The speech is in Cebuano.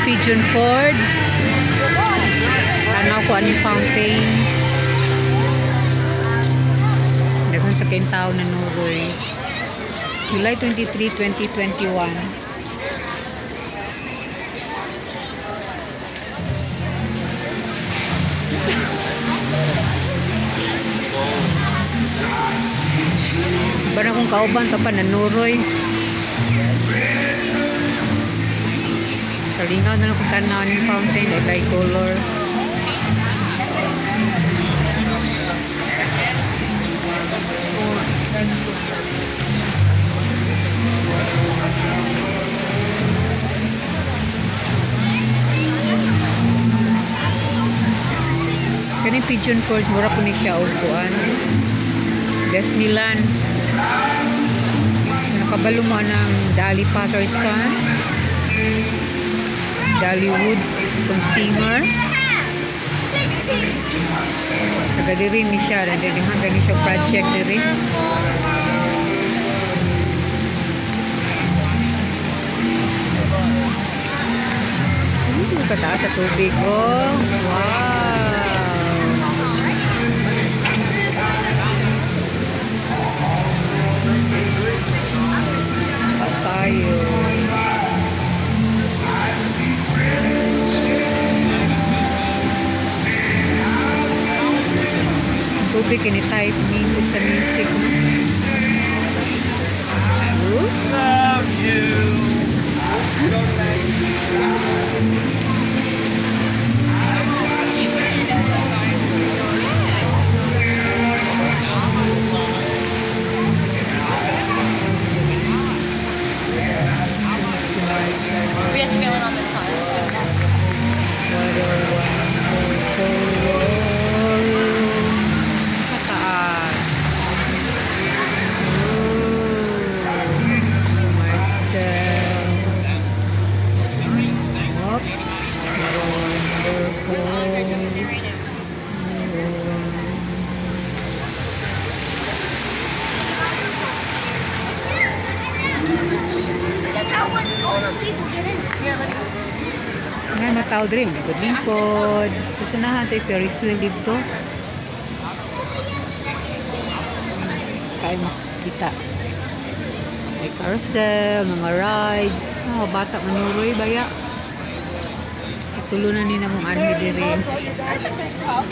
Pigeon Forge. Tanaw ko aning fountain. Daghan sa kayong tao na nuroy. July 23, 2021. Ba na kung kauban ka pa nanuroy. Kalingaw na lang kung tanaw ng fountain o light color. Kaning Pigeon Forge, mura po ni siya og kuan. Disneyland. Nakabalo mo ng Dolly Patterson. Dollywood kung singer. Taga diri ni siya, nandirihan gani siya project diri. Kataas sa tubig. Oh, wow. Taas tayo. Tubig kini type nindot sa music, no? Ooh. Love you. We have to go in on this side. What a wonderful world. Kataas. Oh, myself. Oops. What a wonderful There right now. World. Look how all the people get in. Here, let me. Nga matao diri, lingkod-lingkod. Susunahan tayo Ferris wheel dito. Kaya makita. May carousel, mga rides. Oh, bata manuroy baya. Itulo na ni namong anhi diri. There's a dog.